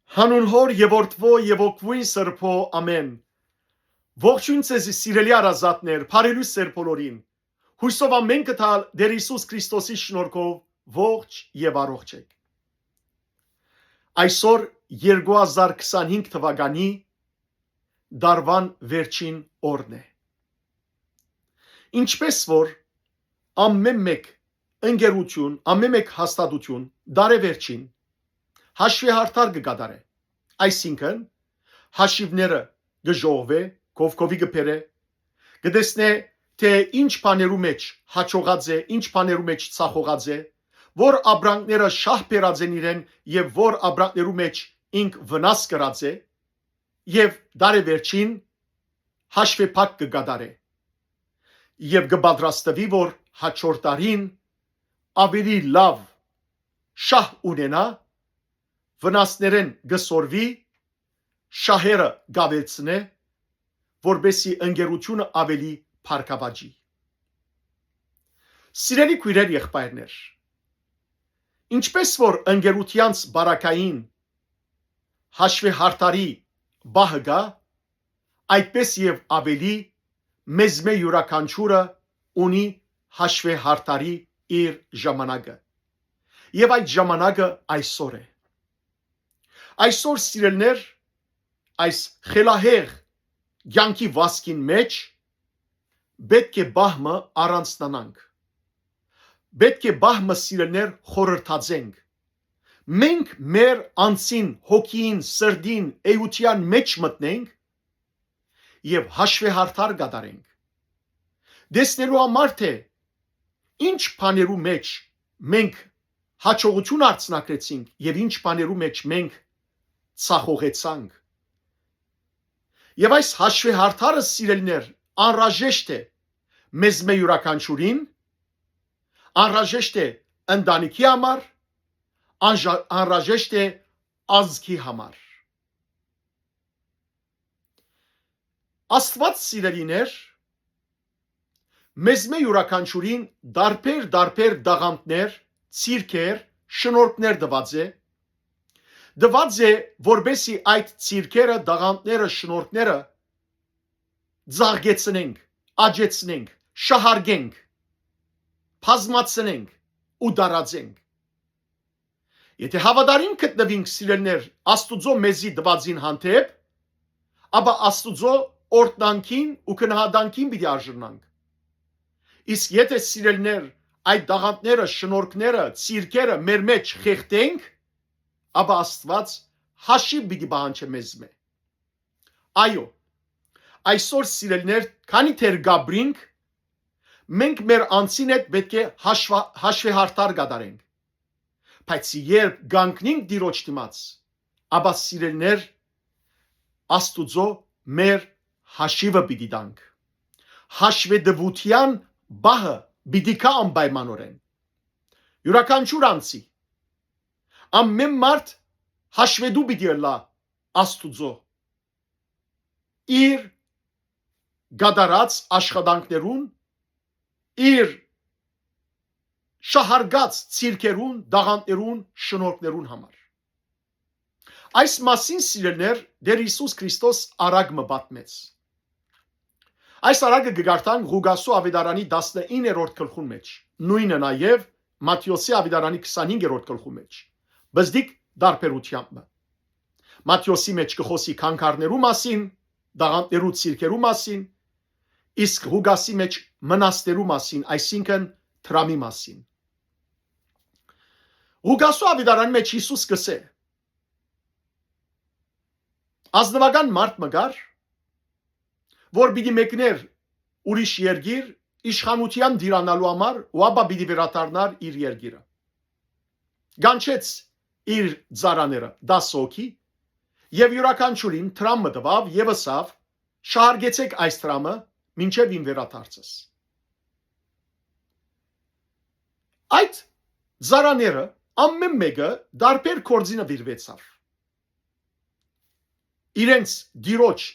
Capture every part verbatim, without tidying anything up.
Հանուն Հօր եւ Որդւոյ եւ Հոգւոյն Սրբոյ, ամէն։ Ողջոյն ձեզի, սիրելի հարազատներ, բարի լոյս ձեր բոլորին։ Յոյսով ամէն կը տալ Տէր Յիսուս Քրիստոսի շնորհքով ողջ եւ առողջ էք։ Այսօր երկու հազար քսանհինգ թուականի տարուան վերջին օրն է։ Ինչպէս որ ամէն մէկ ընկերություն, ամէն մէկ հաստատություն դարեվերջին հաշուի հարդար կը կատարէ, այսինքն՝ հաշիւները կը ժողվէ, կովկովի կը բերէ, կը տեսնէ, թէ ինչ բաներու մէջ յաջողած է, ինչ բաներու մէջ ձախողած է, որ ապրանքները շահ բերած են իրեն եւ որ ապրանքներու մէջ ինք վնաս կրած է, եւ դարեվերջին հաշուի փակ կը կատարէ եւ կը պատրաստուի, որ յաջորդ տարին աւելի լաւ շահ ունենայ, վնասներէն կը սորվի, շահերը կ'աւելցնէ, որպէսզի ընկերությունը աւելի բարգաւաճի։ Սիրելի քոյրեր, եղբայրներ, ինչպէս որ ընկերութեանց պարագային հաշուի հարդարի պահը կայ, այդպէս եւ աւելի մեզմէ իւրաքանչիւրը ունի հաշուի հարդարի իր ժամանակը։ Եւ այդ ժամանակը այսօր է։ Այսօր, սիրելիներ, այս խելահեղ կեանքի վազքին մէջ պէտք է պահ մը առանձնանանք։ Պէտք է պահ մը, սիրելիներ, խորհրդածենք։ Մենք մեր անձին, հոգիին, սրտին, էութեան մէջ մտնենք եւ հաշուի հարդար կատարենք, տեսնելու համար, թէ ինչ բաներու մէջ մենք յաջողութիւն արձանագրեցինք եւ ինչ բաներու մէջ մենք ձախողեցանք։ Եւ այս հաշուի հարդարը, սիրելիներ, անհրաժեշտ է մեզմէ իւրաքանչիւրին, անհրաժեշտ է ընտանիքի համար, անժա-, անհրաժեշտ է ազգի համար։ Աստուած, սիրելիներ, մեզմէ իւրաքանչիւրին տարբեր, տարբեր տաղանդներ, ցիրքեր, շնորհքներ տուած է։ Տուած է, որպէսզի այդ ցիրքերը, տաղանդները, շնորհքները ծաղկեցնենք, աճեցնենք, շահարկենք, բազմացնենք ու տարածենք։ Եթէ հաւատարիմ գտնուինք, սիրելիներ, Աստուծոյ մեզի տուածին հանդէպ, ապա Աստուծոյ օրհնանքին ու գնահատանքին պիտի արժանանք։ Իսկ եթէ, սիրելիներ, այդ տաղանդները, շնորհքները, ցիրքերը մեր մէջ խեղդենք, ապա Աստուած հաշիւ պիտի պահանջէ մեզմէ։ Այո, այսօր, սիրելիներ, քանի դեռ կ'ապրինք, մենք մեր անձին հետ պէտք է հաշվա-, հաշուի հարդար կատարենք։ Բայց երբ կանգնենք Տիրոջ դիմաց, ապա, սիրելիներ, Աստուծոյ մեր հաշիւը պիտի տանք։ Հաշուետուութեան պահը պիտի գայ անպայմանօրէն։ Իւրաքանչիւր անձի, ամէն մարդ հաշուետու պիտի ըլլայ Աստուծոյ իր կատարած աշխատանքներուն, իր շահարկած ցիրքերուն, տաղանդներուն, շնորհքներուն համար։ Այս մասին, սիրելիներ, Տէր Յիսուս Քրիստոս առակ մը պատմեց։ Այս առակը կը կարդանք Ղուկասու աւետարանի տասնիններորդ գլխուն մէջ, նոյնը նաեւ Մատթէոսի աւետարանի քսանհինգերորդ գլխուն մէջ, բզդիկ տարբերութեամբ մը։ Մատթէոսի մէջ կը խօսի քանքարներու մասին, տաղանդներու, ցիրքերու մասին, իսկ Ղուկասի մէջ մնասներու մասին, այսինքն՝ դրամի մասին։ Ղուկասու աւետարանի մէջ Յիսուս կ'ըսէ. ազնուական մարդ մը կար, որ պիտի մեկներ ուրիշ երկիր իշխանութեան տիրանալու համար ու ապա պիտի վերադառնար իր երկիրը։ Կանչեց իր ծառաները, տասը հոգի, եւ իւրաքանչիւրին դրամ մը տուաւ եւ ըսաւ. «Շահարկեցէք այս դրամը մինչեւ իմ վերադարձս»։ Այդ ծառաները, ամէն մէկը տարբեր գործի նուիրուեցաւ։ Իրենց տիրոջ,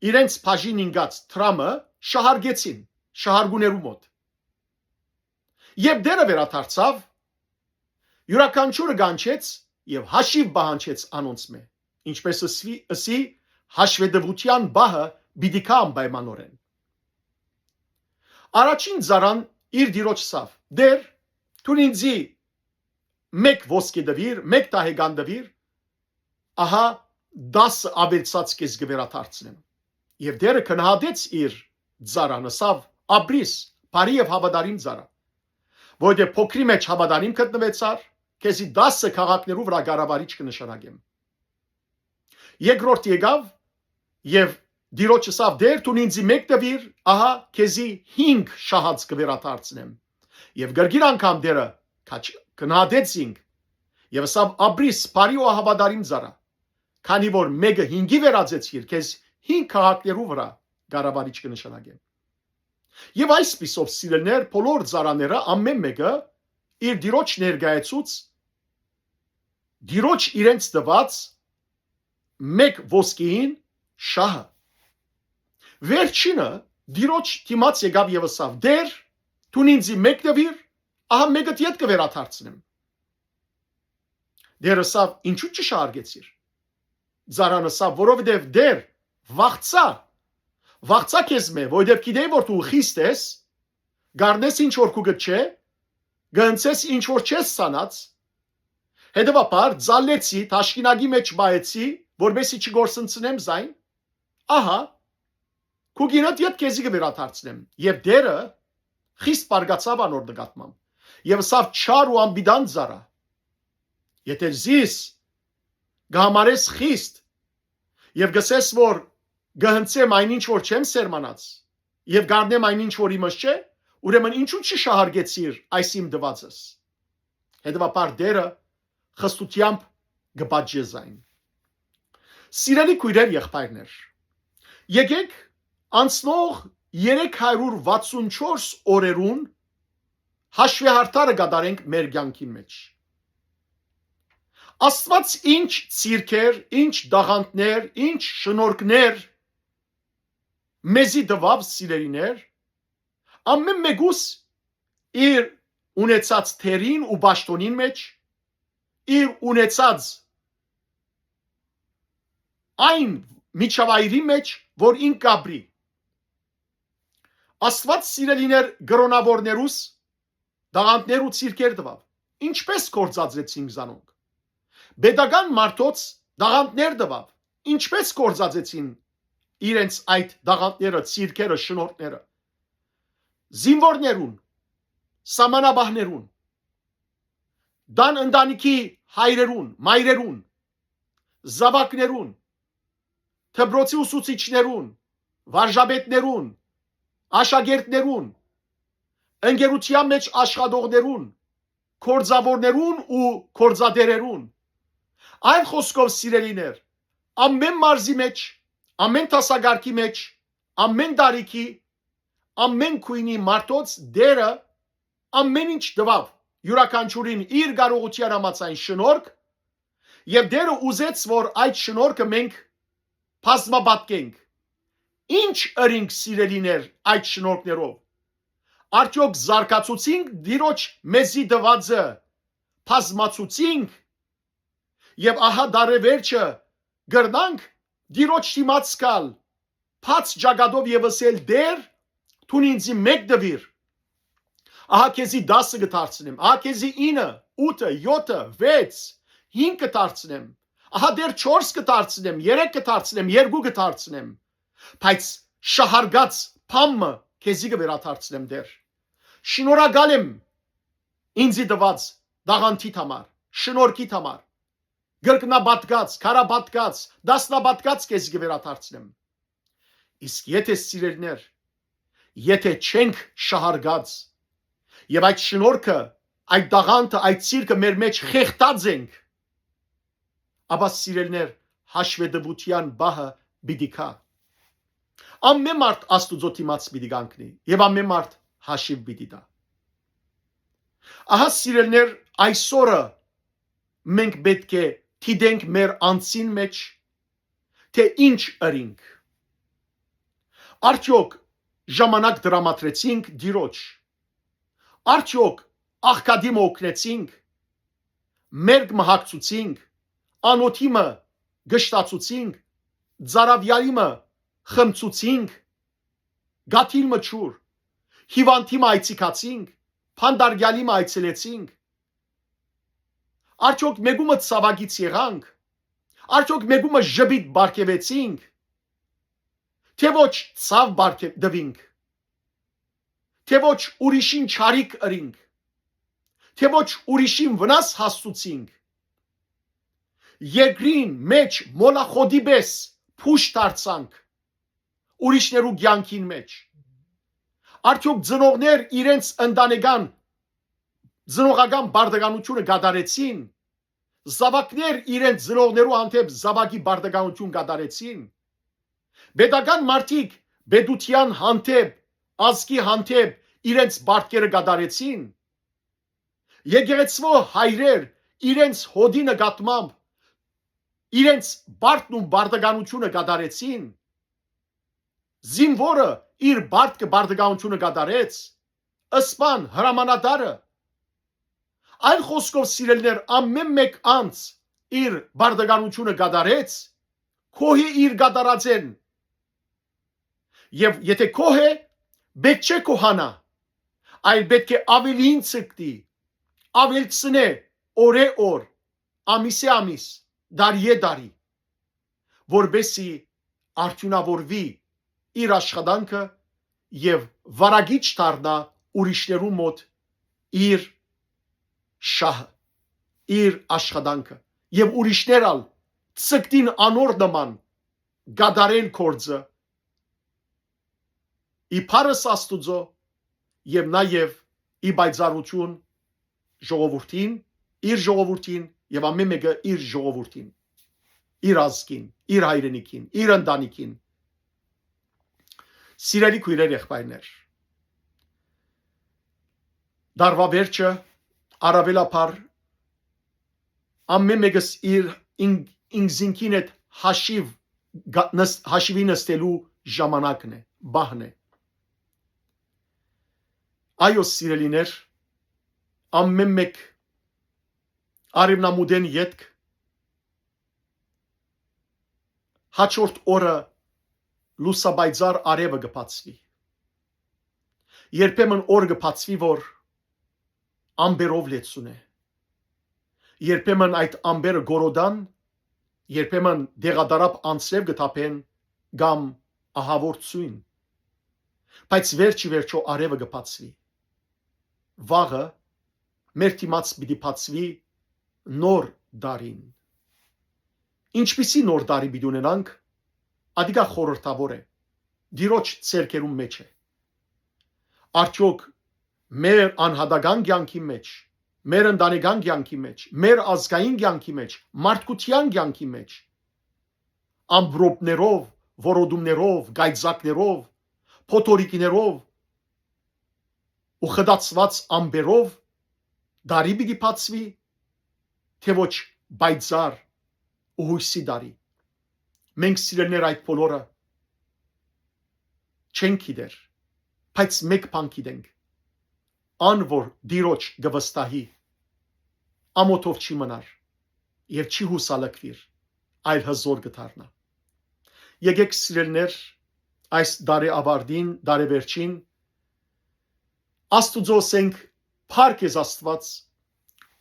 իրենց բաժին ինկած դրամը շահարկեցին շահարկուներու մօտ։ Երբ տէրը վերադարձաւ, իւրաքանչիւրը կանչեց եւ հաշիւ պահանջեց անոնցմէ, ինչպէս ըսի, ըսի, հաշուետուութեան պահը պիտի գայ անպայմանօրէն։ Առաջին ծառան իր տիրոջ ըսաւ. «Տէր, դուն ինծի մէկ ոսկի տուիր, մէկ դահեկան տուիր, ահա, տասը աւելցած քեզ կը վերադարձնեմ»։ Եւ Տէրը գնահատեց իր ծառան, ըսաւ. «Ապրիս, բարի եւ հաւատարիմ ծառայ, որովհետեւ փոքրի մէջ հաւատարիմ գտնուեցար, քեզի տասը քաղաքներու վրայ կառավարիչ կը նշանակեմ»։ Երկրորդ եկաւ եւ տիրոջ ըսաւ. «Տէր, դուն ինծի մէկ տուիր, ահա, քեզի հինգ շահած կը վերադարձնեմ»։ Եւ կրկին անգամ Տէրը քաչ-, գնահատեց զինք եւ ըսաւ. «Ապրիս, բարի ու հաւատարիմ ծառայ, քանի որ մէկը հինգի վերածեցիր, քեզ հինգ քաղաքներու վրայ կառավարիչ կը նշանակեմ»։ Եւ այսպիսով, սիրելիներ, բոլոր ծառաները, ամէն մէկը իր տիրոջ ներկայացուց, տիրոջ իրենց տուած մէկ ոսկիին շահը։ Վերջինը տիրոջ դիմաց եկաւ եւ ըսաւ. «Տէր, դուն ինծի մէկ տուիր, ահա, մէկդ ետ կը վերադարձնեմ»։ Տէրը ըսաւ. «Ինչու՞ չշահարկեցիր»։ Ծառան ըսաւ. «Որովհետեւ, Տէր, վախցայ, վախցայ քեզմէ, որովհետեւ գիտէի որ դու խիստ ես, կ'առնես ինչ որ քուկդ չէ, կ'ընծես ինչ որ չես ցանած։ Հետեւաբար, ծալեցի, թաշկինակի մէջ պահեցի, որպէսզի չկորսնցնեմ զայն։ Ահա, քուկինդ ետ քեզի կը վերադարձնեմ»։ Եւ Տէրը խիստ բարկացաւ անոր նկատմամբ եւ ըսաւ. «Չար ու անպիտան ծառայ, եթէ զիս կը յամարես խիստ եւ կ'ըսես որ կը ընծեմ այն ինչ որ չեմ սերմանած եւ կ'առնեմ այն ինչ որ իմս չէ, ուրեմն ինչու՞ չշահարկեցիր այս իմ տուածս»։ Հետեւաբար Տէրը խստութեամբ կը պատժէ զայն։ Սիրելի քոյրեր, եղբայրներ, եկէք անցնող երեք հարիւր վաթսուն չորս օրերուն հաշուեհարդարը կատարենք մեր կեանքին մէջ։ Աստուած ինչ ցիրքեր, ինչ տաղանդներ, ինչ շնորհքներ մեզի տուաւ, սիրելիներ, ամէն մէկուս իր ունեցած թերին ու պաշտօնին մէջ, իր ունեցած այն միջավայրի մէջ, որ ինք կ'ապրի։ Աստուած, սիրելիներ, կրօնաւորներուս տաղանդներ ու ցիրքեր տուաւ։ Ինչպէս գործածեցինք զանոնք։ Պետական մարդոց տաղանդներ տուաւ։ Ինչպէս գործածեցին իրենց այդ տաղանդները, ցիրքերը, շնորհքները։ Զինուորներուն, սահմանապահներուն, տան ընտանիքի հայրերուն, մայրերուն, զաւակներուն, դպրոցի ուսուցիչներուն, վարժապետներուն, աշակերտներուն, ընկերութեան մէջ աշխատողներուն, գործաւորներուն ու գործատէրերուն։ Այլ խօսքով, սիրելիներ, ամէն մարզի մէջ, ամէն դասակարգի մէջ, ամէն տարիքի, ամէն գոյնի մարդոց Տէրը ամէն ինչ տուաւ, իւրաքանչիւրին իր կարողութեան համաձայն շնորհք, եւ Տէրը ուզեց որ այդ շնորհքը մենք բազմապատկենք։ Ինչ ըրինք, սիրելիներ, այդ շնորհքներով։ Արդեօք զարգացուցի՞նք Տիրոջ մեզի տուածը, բազմացուցի՞նք, եւ ահա դարեվերջը կրնանք Տիրոջ դիմաց գալ բաց ճակատով եւ ըսել. «Տէր, դուն ինձի մէկ տուիր, ահա քեզի տասը կը դարձնեմ, ահա քեզի ինը, ութը, եօթը, վեց, հինգ կը դարձնեմ, ահա դեռ չորս կը դարձնեմ, երեք կը դարձնեմ, երկու կը դարձնեմ, բայց շահարկած բան մը քեզի կը վերադարձնեմ, Տէր։ Շնորհակալ եմ ինձի տուած տաղանդիդ համար, շնորհքիդ համար, կրկնապատկած, քարապատկած, տասնապատկած քեզի կը վերադարձնեմ»։ Իսկ եթէ, սիրելիներ, եթէ չենք շահարկած եւ այդ շնորհքը, այդ տաղանդը, այդ ցիրքը մեր մէջ խեղդած ենք, ապա, սիրելիներ, հաշուետուութեան պահը պիտի գայ։ Ամէն մարդ Աստուծոյ դիմաց պիտի կանգնի եւ ամէն մարդ հաշիւ պիտի տայ։ Ահա, սիրելիներ, այսօրը մենք պէտք է դիտենք մեր անձին մէջ, թէ ինչ ըրինք։ Արդեօք ժամանակ տրամադրեցինք Տիրոջ։ Արդեօք աղքատի մը օգնեցինք։ մերկ մը հագցուցինք, անօթի մը կշտացուցինք, ծարաւեալի մը խմցուցինք, կաթիլ մը ջուր, հիւանդի մը այցիկացինք, բանտարկեալի մը այցելեցինք։ Արդյոք մէկու մը ցաւակից եղանք։ Արդյոք մէկու մը ժպիտ պարգեւեցինք, թէ ոչ ցաւ պարգեւ տուինք, թէ ոչ ուրիշին չարիք ըրինք, թէ ոչ ուրիշին վնաս հասցուցինք։ Երկրին մէջ մոլախոտի պէս փուշ դարձանք ուրիշներու կեանքին մէջ։ Արդյոք ծնողներ իրենց ընտանեկան, ծնողական պարտականութիւնը կատարեցին, զաւակներ իրենց ծնողներու հանդէպ զաւակի պարտականութիւն կատարեցին, պետական մարդիկ պետութեան հանդէպ, ազգի հանդէպ իրենց պարտքերը կատարեցին, եկեղեցւոյ հայրեր իրենց հօտի նկատմամբ իրենց պարտքն ու պարտականութիւնը կատարեցին, զինուորը իր պարտքը, պարտականութիւնը կատարեց, սպան, հրամանատարը, այլ խօսքով, սիրելիներ, ամէն մէկ անձ իր պարտականութիւնը կատարեց, գոհ է իր կատարածէն։ Եւ եթէ գոհ է, պէտք չէ գոհանայ, այլ պէտք է աւելին ձգտի, աւելցնէ օրէ օր, ամիսէ ամիս, տարիէ տարի, որպէսզի արդիւնաւորուի իր աշխատանքը եւ վարակիչ դառնայ ուրիշներու մօտ իր շահը, իր աշխատանքը, եւ ուրիշներ ալ ձգտին անոր նման կատարել գործը, ի փառս Աստուծոյ եւ նաեւ ի պայծառութիւն ժողովուրդին, իր ժողովուրդին եւ ամէն մէկը իր ժողովուրդին, իր ազգին, իր հայրենիքին, իր ընտանիքին։ Սիրելի քոյրեր, եղբայրներ, տարուայ վերջը առաւելաբար ամէն մէկս իր ին-, ինքզինքին հետ հաշիւ գա-, նս-, հաշիւի նստելու ժամանակն է, պահն է։ Այո, սիրելիներ, ամէն մէկ արեւնամուտէն ետք հաջորդ օրը լուսապայծառ արեւը կը բացուի։ Երբեմն օր կը բացուի, որ ամպերով լեցուն է։ Երբեմն այդ ամպերը կորոդան, երբեմն դեղատարափ անձրեւ կը թափեն կամ ահաւոր ցոյն, բայց վերջ ի վերջոյ արեւը կը բացուի։ Վաղը մեր դիմաց պիտի բացուի նոր տարին։ Ինչպիսի՞ նոր տարի պիտի ունենանք, ատիկա խորհրդաւոր է, Տիրոջ ձեռքերուն մէջ է։ Արդյոք մեր անհատական կեանքի մէջ, մեր ընտանեկան կեանքի մէջ, մեր ազգային կեանքի մէջ, մարդկութեան կեանքի մէջ, ամպրոպներով, որոտումներով, կայծակներով, փոթորիկներով ու խտացուած ամպերով տարի պիտի բացուի, թէ ոչ պայծառ ու յոյսի տարի։ Մենք, սիրելիներ, այդ բոլորը չենք գիտեր, բայց մէկ բան գիտենք, ան որ Տիրոջ կը վստահի, ամօթով չի մնար եւ չի յուսալքուիր, այլ հզօր կը դառնայ։ Եկէք, սիրելիներ, այս տարեավարտին, տարեվերջին Աստուծոյ ըսենք. «Փառք ես, Աստուած,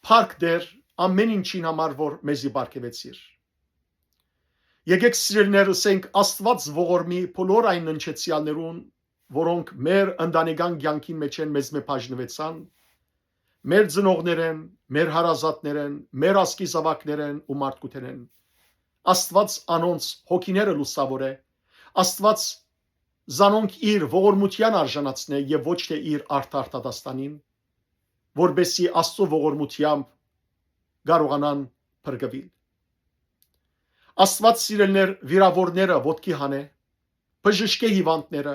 փառք Տէր, ամէն ինչին համար որ մեզի պարգեւեցիր»։ Եկէք, սիրելիներ, ըսենք. «Աստուած ողորմի բոլոր այն ննջեցեալներուն, որոնք մեր ընտանեկան կեանքին մէջէն մեզմէ բաժնուեցան, մեր ծնողներէն, մեր հարազատներէն, մեր ազգի զաւակներէն ու մարդկութենէն։ Աստուած անոնց հոգիները լուսաւորէ, Աստուած զանոնք իր ողորմութեան արժանացնէ եւ ոչ թէ իր արդար դատաստանին, որպէսզի Աստուծոյ ողորմութեամբ կարողանան փրկուիլ։ Աստուած, սիրելիներ, վիրաւորները ոտքի հանէ, բժշկէ հիւանդները։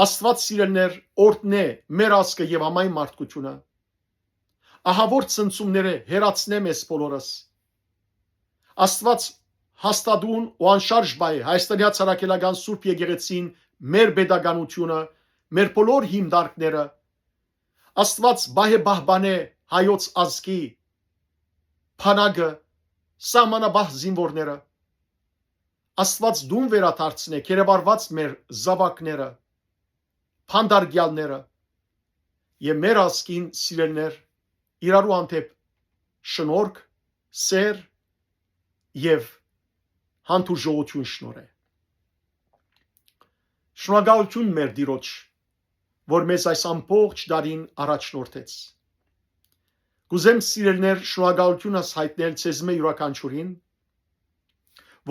Աստուած, սիրելիներ, օրհնէ մեր ազգը եւ ամայն մարդկութիւնը։ Ահաւոր ցնցումները հեռացնէ մեզ բոլորս։ Աստուած հաստատուն ու անշարժ պահէ Հայաստանեայ Առաքելական Սուրբ Եկեղեցին, մեր պետականութիւնը, մեր բոլոր հիմնարկները։ Աստուած պահէ պահպանէ հայոց ազգի բանակը, սահմանապահ զինուորները, Աստուած տուն վերադարձնէ գերեվարուած մեր զաւակները, բանտարկեալները եւ մեր ազգին սիրելիներ իրարու հանդէպ շնորհք, սէր եւ հանդուրժողութիւն շնորհէ։ Շնորհակալութիւն մեր Տիրոջ, որ մեզ այս ամբողջ տարին առաջնորդեց։ Կ'ուզեմ, սիրելիներ, շնորհակալութիւնս յայտնել ձեզմէ իւրաքանչիւրին,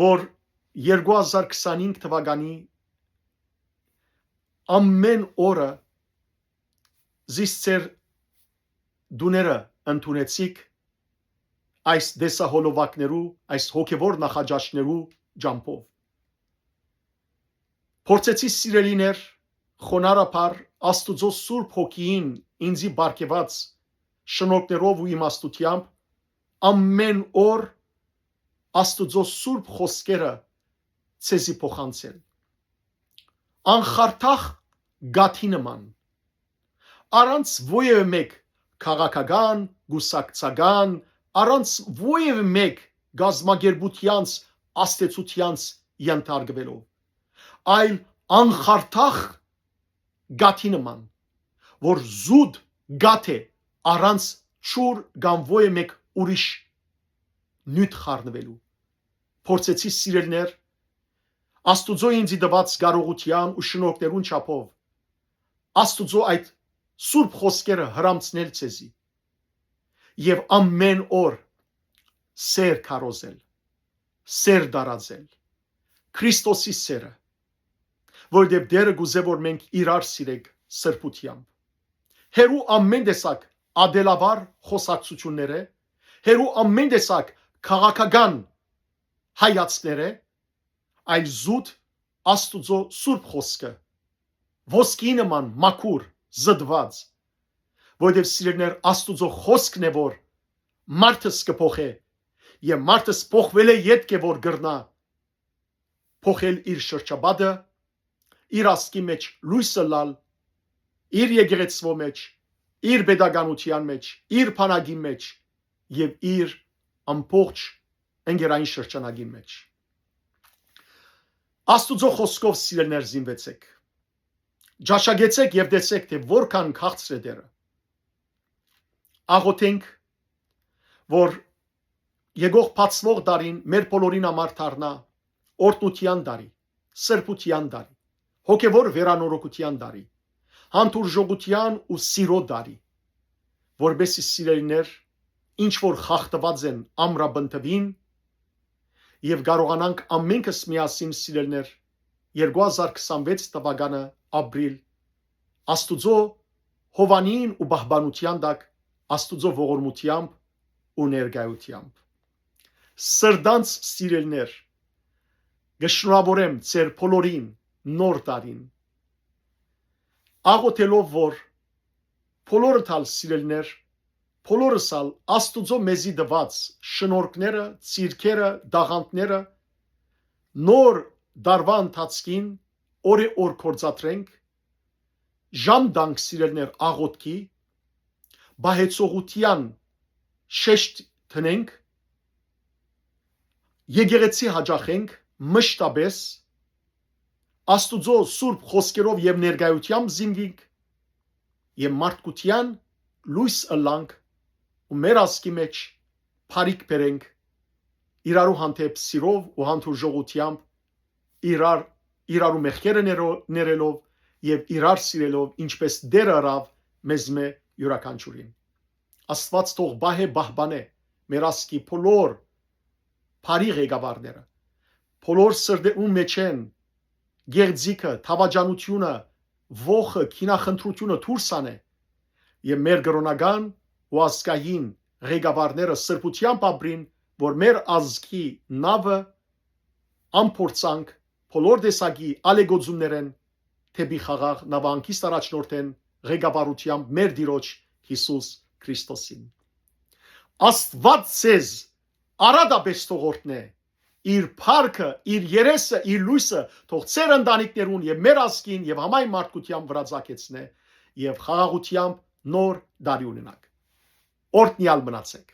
որ երկու հազար քսանհինգ թուականի ամէն օրը զիս ձեր տուները ընդունեցիք այս տեսահոլովակներու, այս հոգեվոր նախաճաշներու ճամբով։ Փորձեցի, սիրելիներ, խոնարհաբար Աստուծոյ Սուրբ Հոգիին ինծի պարգեւած շնորհքներով ու իմաստութեամբ ամէն օր Աստուծոյ Սուրբ խօսքերը ձեզի փոխանցել։ Անխարդախ գաթի նման, առանց որեւէ մէկ քաղաքական, կուսակցական, առանց որեւէ մէկ կազմակերպութեանց, ազդեցութեանց ենթարկուելով, այլ անխարդախ գաթի նման, որ զուտ գաթ է առանց ջուր կամ որեւէ մէկ ուրիշ նիւթ խառնուելու։ Փորձեցի, սիրելիներ, Աստուծոյ ինծի տուած կարողութեան ու շնորհքներուն չափով Աստուծոյ այդ սուրբ խօսքերը հրամցնել ձեզի եւ ամէն օր սէր քարոզել, սէր տարածել, Քրիստոսի սէրը, որովհետեւ Տէրը կ'ուզէ, որ մենք իրար սիրենք սրբութեամբ։ Հեռու ամէն տեսակ ատելավար խօսակցութիւններէ, հեռու ամէն տեսակ քաղաքական հայացքներէ, այլ զուտ Աստուծոյ Սուրբ Խօսքը, ոսկի նման մաքուր, զտուած, որովհետեւ, սիրելիներ, Աստուծոյ Խօսքն է, որ մարդս կը փոխէ, եւ մարդս փոխուելէ ետք է, որ կրնայ փոխել իր շրջապատը, իր ազգի մէջ լոյս ըլլալ, իր եկեղեցւոյ մէջ, իր պետականութեան մէջ, իր բանակի մէջ եւ իր ամբողջ ընկերային շրջանակի մէջ։ Աստուծոյ խօսքով, սիրելիներ, զինուեցէք, ճաշակեցէք եւ տեսէք, թէ որքան քաղցր է Տէրը։ Աղօթենք, որ եկող բացուող տարին մեր բոլորին համար դառնայ օրհնութեան տարի, սրբութեան տարի, հոգեվոր վերանորոգութեան տարի, հանդուրժողութեան ու սիրո տարի, որպեսզի, սիրելիներ, ինչ որ խախտուած են, ամրապնդուին եւ կարողանանք ամենքս միասին, սիրելիներ, երկու հազար քսանվեց թուականը ապրիլ Աստուծոյ հովանին ու պահպանութեան տակ, Աստուծոյ ողորմութեամբ ու ներկայութեամբ։ Սրտանց, սիրելիներ, կը շնորհաւորեմ ձեր բոլորին նոր տարին, աղօթելով, որ բոլորդ ալ, սիրելիներ, բոլորս ալ Աստուծոյ մեզի տուած շնորհքները, ծիրքերը, տաղանդները նոր տարուայ ընթացքին օրէ օր գործադրենք, ժամ տանք, սիրելիներ, աղօթքի, պահեցողութեան շեշտ դնենք, եկեղեցի յաճախենք մշտապէս, Աստուծոյ Սուրբ Խօսքերով եւ ներկայութեամբ զինուինք եւ մարդկութեան լոյս ըլլանք ու մեր ազգի մէջ բարիք բերենք, իրարու հանդէպ սիրով ու հանդուրժողութեամբ, իրար, իրարու մեղքերը ներո-, ներելով եւ իրար սիրելով, ինչպես Տէրը ըրաւ մեզմէ իւրաքանչիւրին։ Աստուած թող պահէ, պահպանէ մեր ազգի բոլոր բարի ղեկավարները, բոլոր սրտերուն մէջէն գեղձիքը, դավաճանութիւնը, ոխքը, քինախնդրութիւնը դուրս անէ եւ մեր կրօնական ու ազգային ղեկավարները սրբութեամբ ապրին, որ մեր ազգի նաւը անփորձանք բոլոր տեսակի ալեգոծումներէն դէպի խաղաղ նաւահանգիստ առաջնորդեն ղեկավարութեամբ մեր Տիրոջ Յիսուս Քրիստոսին։ Աստուած ձեզ արատապէս թող օրհնէ, իր փառքը, իր երեսը, իր լոյսը թող ձեր ընտանիքներուն եւ մեր ազգին եւ համայն մարդկութեան վրայ ծագեցնէ եւ խաղաղութեամբ նոր տարի ունենաք։ Օրհնեալ մնացէք։